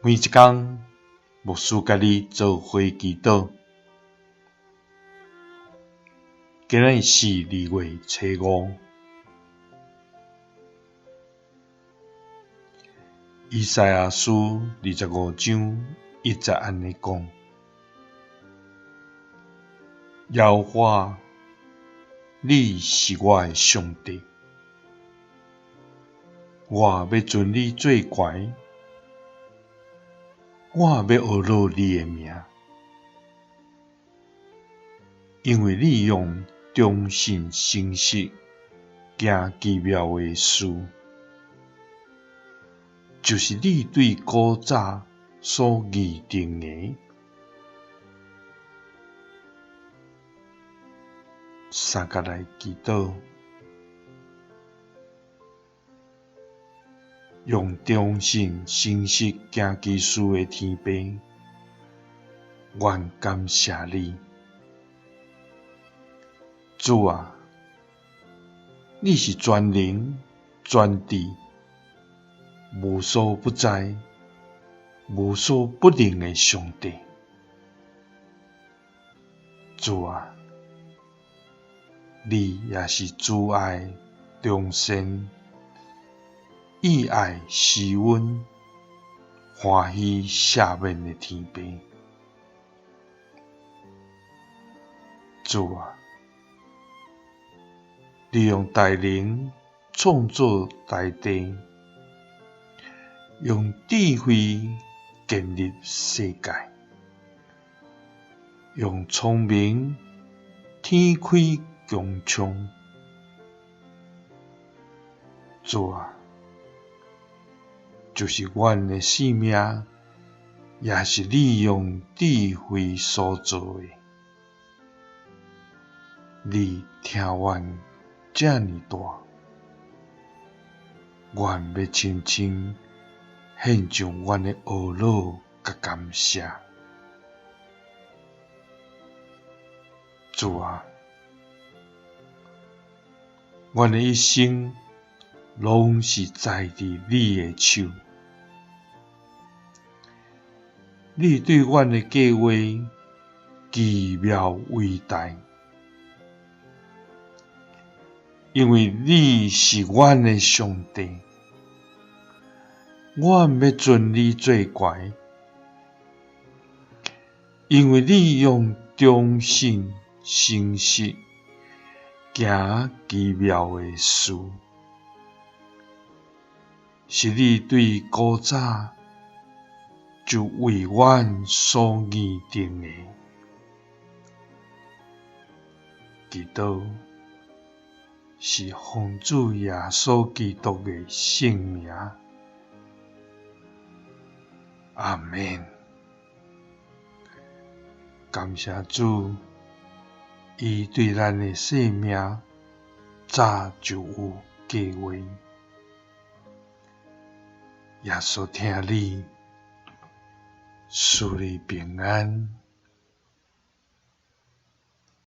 每一工，牧師佮你做伙祈禱。今仔日是2月初5，以賽亞書25章1節按呢講：耶和華，你是我的上帝，我欲尊你做懸，我欲呵咾你的名，因為你用忠信誠實行奇妙的事，就是你對古早所預定的。三佮來祈禱，用忠信誠實行奇事的天父，阮感謝你，主啊，你是全能、全智、無所不在、無所不能的上帝。主啊，你也是慈愛、良善、以愛施恩、歡喜赦免的天父。主啊，你用大能創造大地，用智慧建立世界，用聰明天開穹蒼。主啊，就是阮的性命，也是你用智慧所造的。你疼阮遮爾大，阮欲深深獻上阮的呵咾佮感謝。主啊，阮的一生攏是在佇你的手，你對阮的計畫奇妙偉大，因為你是阮的上帝，阮欲尊你做懸，因為你用忠信誠實行奇妙的事，是你對古早就為阮所預定的。祈禱是奉主耶穌基督的聖名，阿們。感謝主，伊對咱的生命早就有計畫。耶穌疼你，賜你平安。